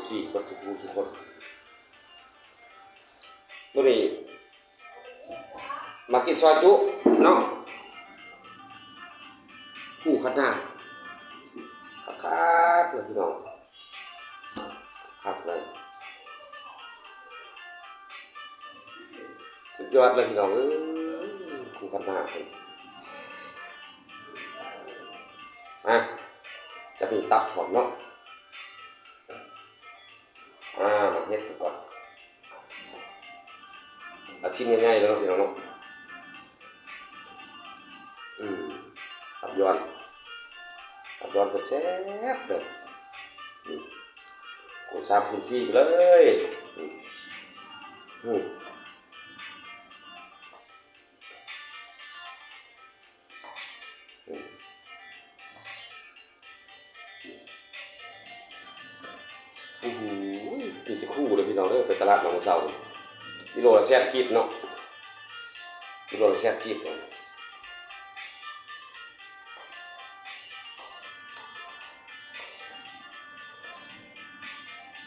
ທີ່ເບິດທຸກຜູ້ທຸກຄົນ. ມື້ນີ້ມາກິນຊອຍຈຸເນາະ ຄູ່ຄັນນາ ຄັກໆເລີຍພີ່ນ້ອງ ຄັກເລີຍ ສຸດຍອດເລີຍພີ່ນ້ອງເອີຍ ຄູ່ຄັນນາເພິ່ນ. ມາ ຈະມີຕັບພ້ອມເນາະ. ອ່າ ມາເຮັດກ່ອນ ເອົາຊິ້ນໃຫຍ່ໆເລີຍເນາະພີ່ນ້ອງເນາະ. ອືມ ຕັບຢອນ ຕັບຢອນແຊບໆເດີ ອືມ ໂອ້ ສາມຄູນສີ່ໄປເລີຍ ອືມ ອືມ. ໂອ້ໂຫ ມີແຕ່ຄູ່ເດີພີ່ນ້ອງເດີ ໄປຕະຫຼາດມາມື້ເຊົ້າ ກິໂລລະແສນກີບເນາະ ກິໂລລະແສນກີບ.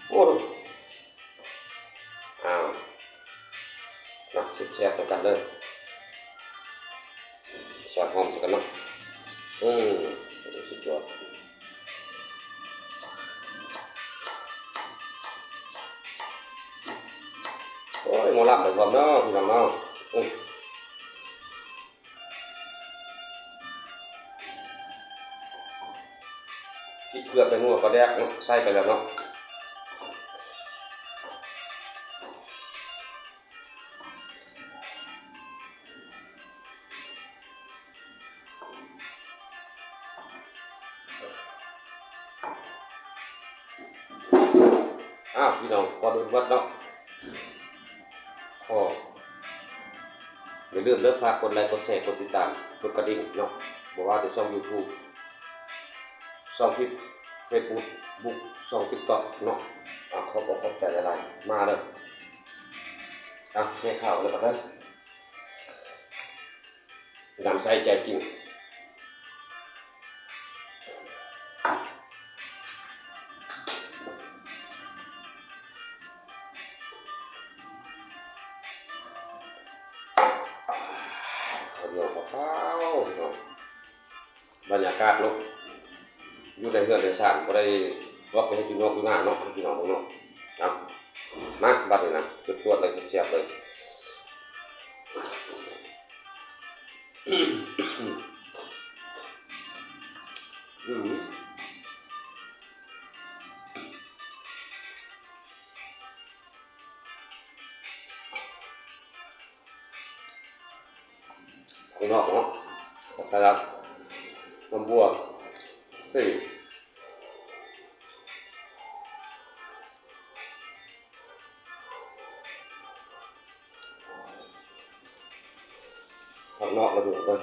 ໂອ້ ອ້າວ ນະ ແຊບໆນຳກັນເດີ ຊອຍຫອມໃສ່ກັນເນາະ. ອືມ ສຸດຍອດ ໂອ້ຍ ໝໍລຳໄປພ້ອມເນາະ ພີ່ນ້ອງເນາະ. ອືມ ພິກເກືອ ແປ້ງນົວ ປາແດກເນາະ ໃສ່ໄປແລ້ວເນາະ. ອ້າວ ພີ່ນ້ອງ ກ່ອນອື່ນໝົດເນາະ ຂໍ ຢ່າລືມເດີ ຝາກກົດໄລ ກົດແຊ ກົດຕິດຕາມ ກົດກະດິ່ງເນາະ ບໍ່ວ່າແຕ່ຊ່ອງຢູທູບ ຊ່ອງເຟສບຸກ ຊ່ອງຕິກຕັອກເນາະ. ອາ ຂອບອົກຂອບໃຈຫຼາຍໆ ມາເດີ ອາ ແກ່ເຂົ້າແລ້ວກັນເດີ ນ້ຳໃສໃຈຈິງ. ເຂົ້າໜຽວເຂົ້າຂາວ ພີ່ນ້ອງ ບັນຍາກາດເນາະ ຢູ່ໃນເຮືອນໃນຊານ ບໍ່ໄດ້ອອກໄປເຮັດຢູ່ນອກຢູ່ນາເນາະ ພີ່ນ້ອງເນາະ. ເອົາ ມາ ບັດນີ້ນະ ຈວດໆເລີຍ ແຊບໆເລີຍ. ອືມ ຂ້າງນອກເນາະ ຜັກສະຫຼັດ ນ້ຳບົວ ເຮີ້ຍ ຂ້າງນອກລະດູເບິ່ງ.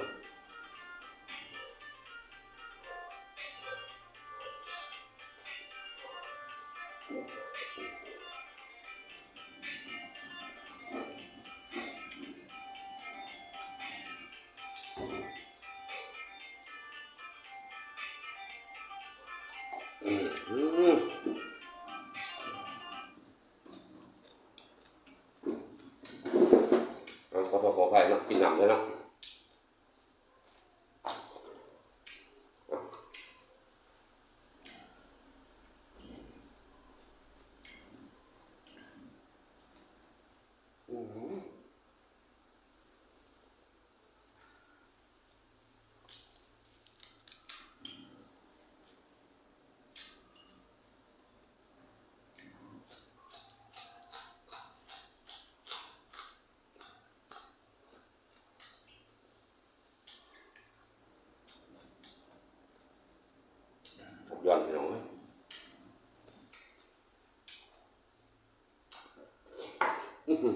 ອືມ ເອົາ ຂໍໂທດຂໍອະໄພເນາະ ກິນນ້ຳເດີເນາະ. ສຸດຍອດ ພີ່ນ້ອງເອີຍ ອື ອື.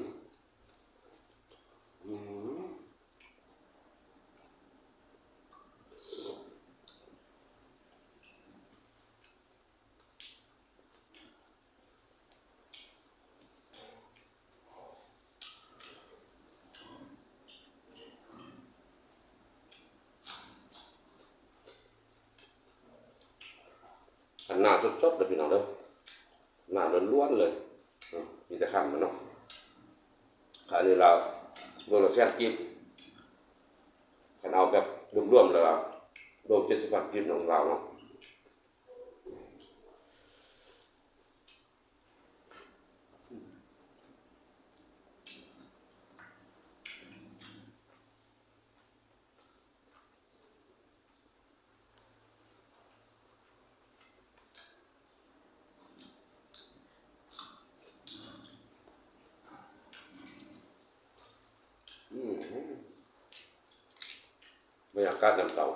ອັນໜ້າສົດໆເດີພີ່ນ້ອງເດີ. ໜ້າລ້ວນໆເລີຍ ອື ມີແຕ່ຄຳມັນເນາະ. ອັນນີ້ລາວໂລລະແສນກີບ ຄັນເອົາແບບລວມໆແລ້ວລາວໂລເຈັດສິບພັນກີບເນາະ ລາວເນາະ. ອືມ ບັນຍາກາດຍາມເຊົ້າ.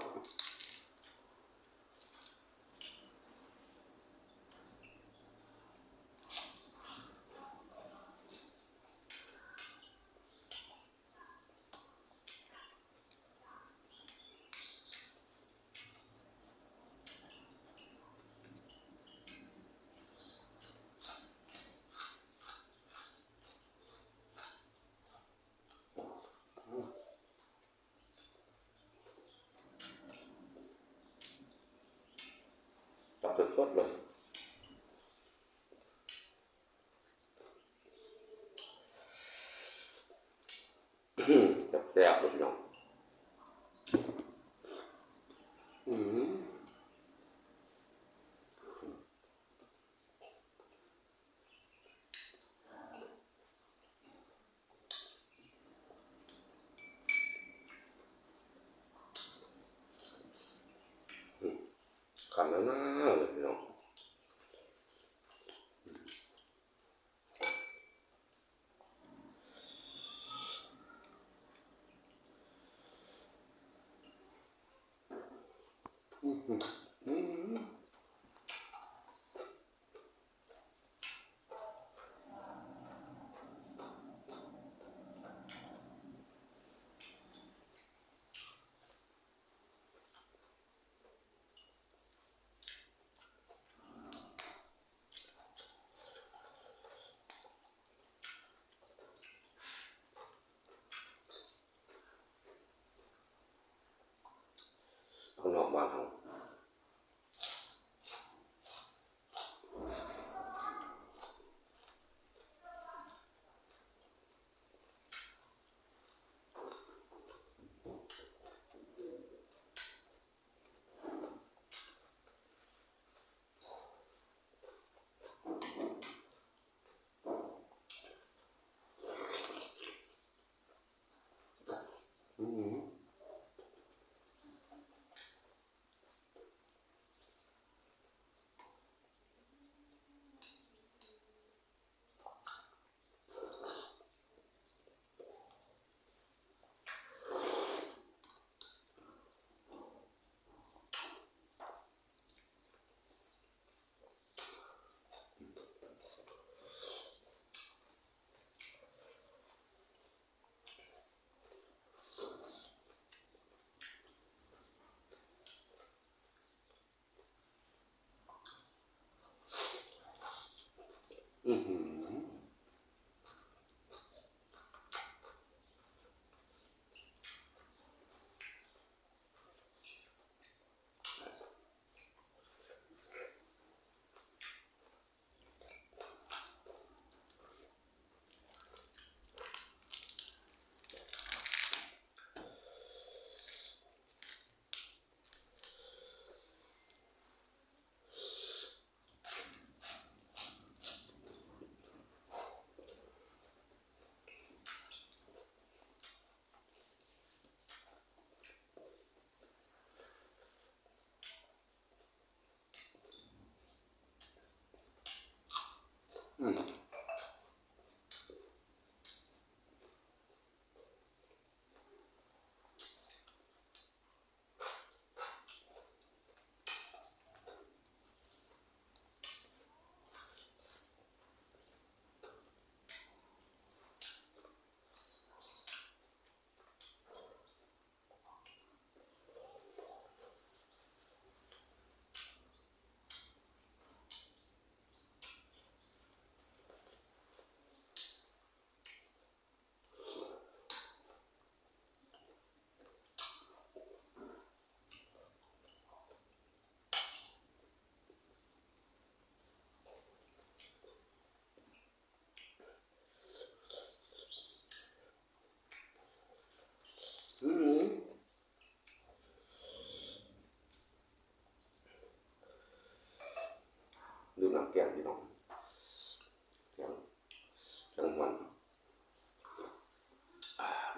ຕັບສົດໆເລີຍ. ແຊບໆເດີພີ່ນ້ອງ. ອືມ ຄຳໜາໆເລີຍພີ່ນ້ອງ. ອືມ ອືມ.ອືມ.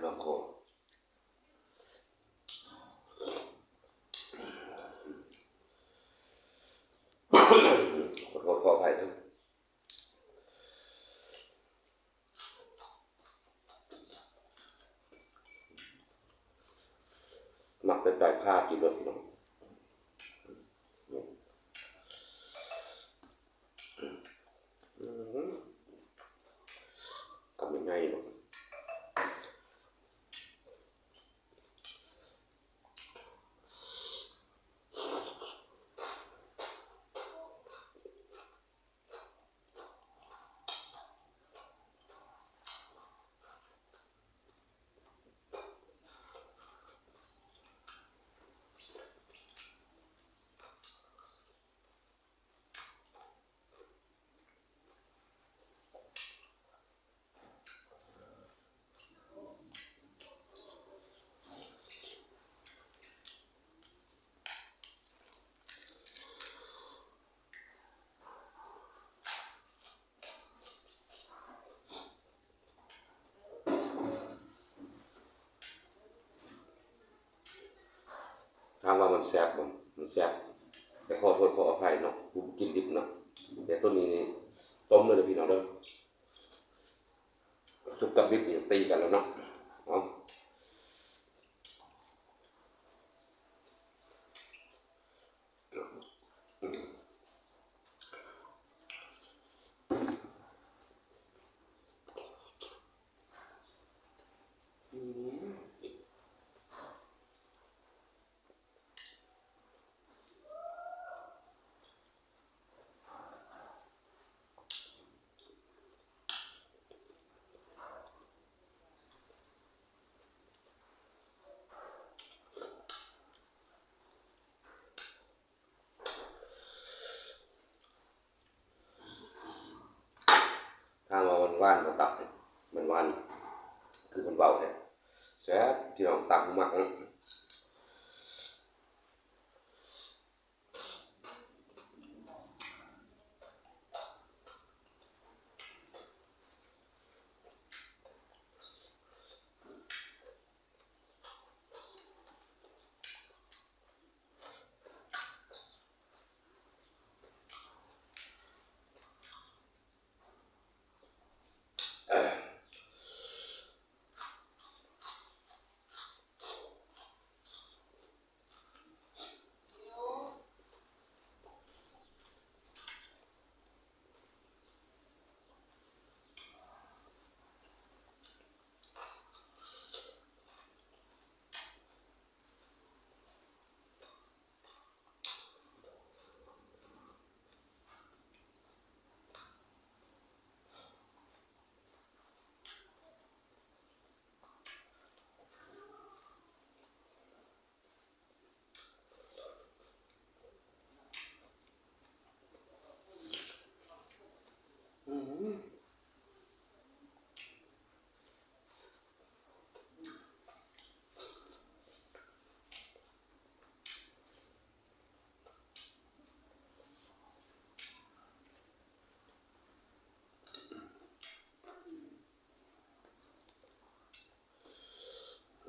ລອງຄໍ ຂໍໂທດຂໍອະໄພເດີ. ມັກເປັນໄກ່ພາກິນໂລດພີ່ນ້ອງ. ອືມ ຄຳໃຫຍ່ໆເນາະ. ຖາມວ່າມັນແຊບບໍ່? ມັນແຊບ ແຕ່ຂໍໂທດຂໍອະໄພເນາະ ຜູ້ກິນດິບເນາະ. ແຕ່ໂຕນີ້ນີ້ຕົ້ມເລີຍເດີພີ່ນ້ອງເດີ. ສຸກກັບດິບນີ້ຕີກັນແລ້ວເນາະ. ເອົາ ອືມ. ຖາມວ່າມັນຫວານບໍ່ຕັບນີ້? ມັນຫວານ ຄືເພິ່ນເວົ້າແທ້ ແຊບ ພີ່ນ້ອງ ຕາມຜູ້ມັກເນາະ.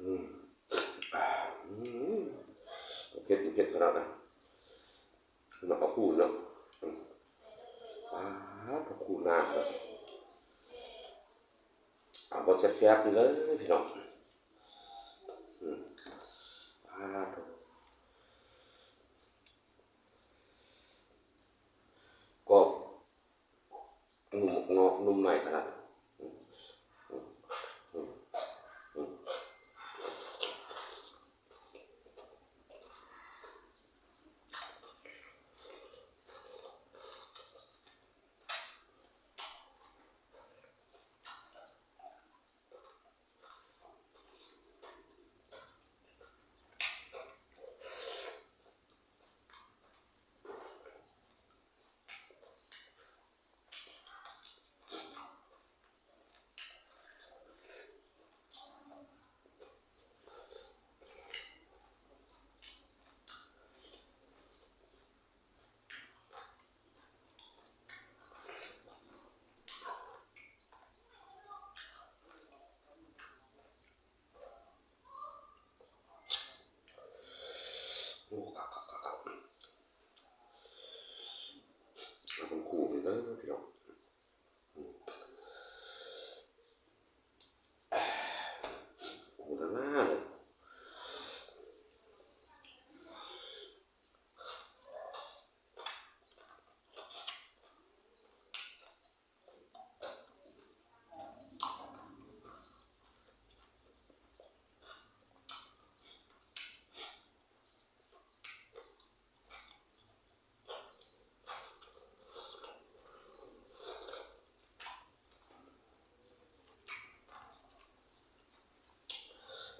ອືມ ອືມ ເຜັດ ເຜັດຂະໜາດນະ. ໝາກເຂົ້າຄູນເນາະ ອືມ ປາດ ເຂົ້າຄູນນາເນາະ. ເອົາ ບໍ່ແຊບໆນີ້ເລີຍພີ່ນ້ອງ ອືມ ປາດ ກອບ ນຸ່ມ ງອກນຸ່ມໃນຂະໜາດ. ອັນນີ້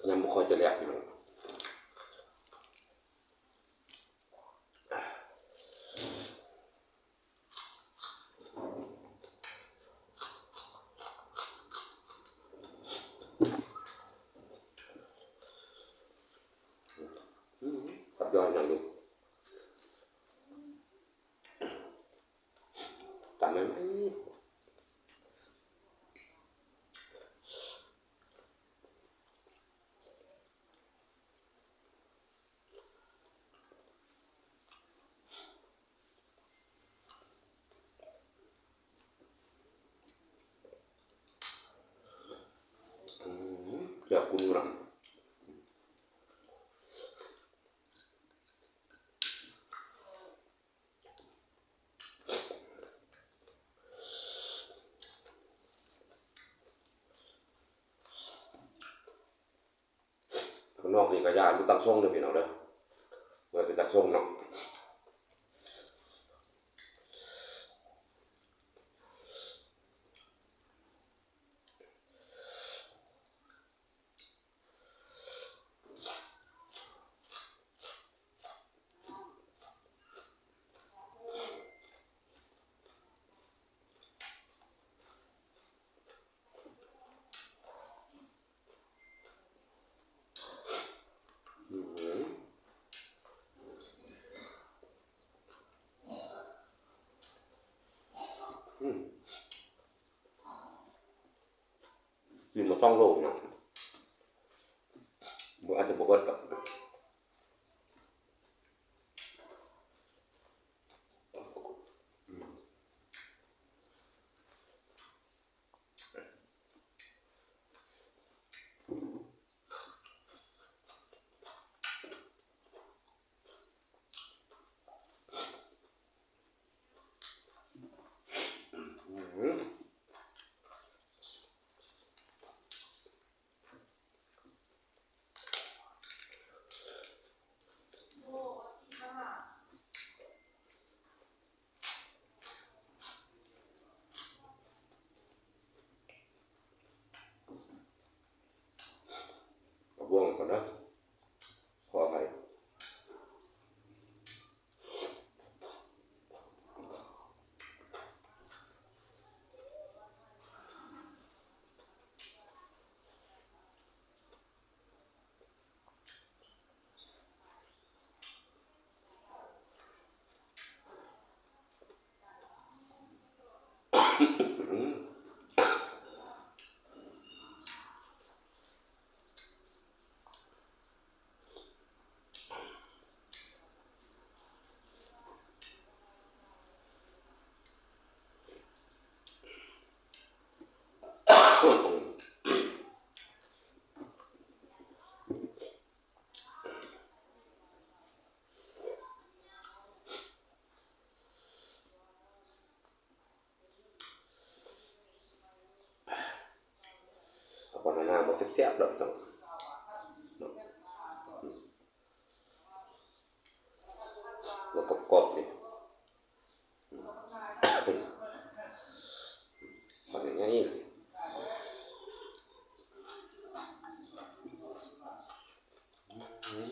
ຍັງບໍ່ຄ່ອຍຈະແຫຼກຢູ່. ອືມ ກັບຢອດຫຍັງຢູ່ ຕຳໃໝ່ໆ. ອືມ ແຈ່ວກຸ້ງນຳ. ຂ້າງນອກນີ້ກໍຢ່າ ບໍ່ຕັກສົ່ງເດີພີ່ນ້ອງເດີ ບໍ່ໄດ້ໄປຕັກສົ່ງເນາະ. ອືມ ອືມ ຊື້ມາສອງໂລເນາະ ບໍ່ ອາດຈະບໍ່ເບິດດອກ. ເອົາບ່ວງກ່ອນເດີ ຂໍອະໄພ. ເອົາປານານາບໍ່ແຊບໆດອກ ເນາະ ອືມ ແລ້ວກອບໆນີ້ ອືມ ປານໃຫຍ່ໆ ອືມ.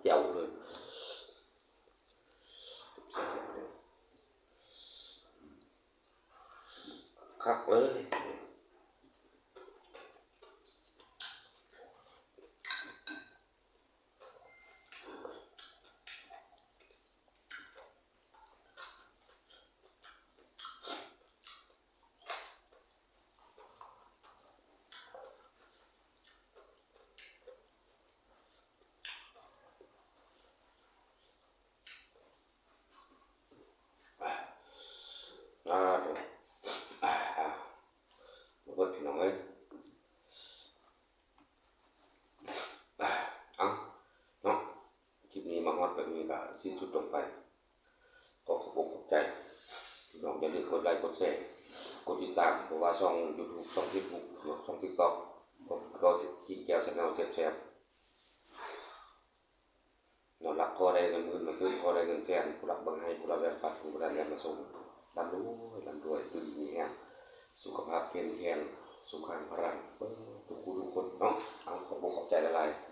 ແຈ່ວເລີຍ ຄັກເລີຍ. ອ່າ ໂອ້ ອ່າ ອ່າ ບໍ່ເບິດ ພີ່ນ້ອງເອີຍ. ເອົ້າ ເນາະ ຄລິບນີ້ມາຮອດແບບນີ້ກໍສິ້ນສຸດລົງໄປ. ຂໍຂອບອົກຂອບໃຈພີ່ນ້ອງ, ຢ່າລືມກົດໄລກົດແຊ ກົດຕິດຕາມ ບໍ່ວ່າຊ່ອງຢູທູບ ຊ່ອງເຟສບຸກ ຊ່ອງຕິກຕັອກ ກໍກິນແຈ່ວແຊນແນວແຊບໆ. ນອນຫຼັບຂໍໄດ້ເງິນໝື່ນມາຂຶ້ນ, ຂໍໄດ້ເງິນແສນ, ຜູ້ລັກເບິ່ງໃຫ້, ຜູ້ລັກແລ່ນປັດ, ຜູ້ລັກແລ່ນມາສົ່ງ. ລ່ຳລວຍ, ລ່ຳລວຍ, ຢູ່ດີມີແຮງ, ສຸຂະພາບເຂັ້ມແຂງ, ສຸຂັງພະລັງ, ເບິດທຸກຜູ້ທຸກຄົນເນາະ. ເອົາ, ຂອບອົກຂອບໃຈຫຼາຍໆ.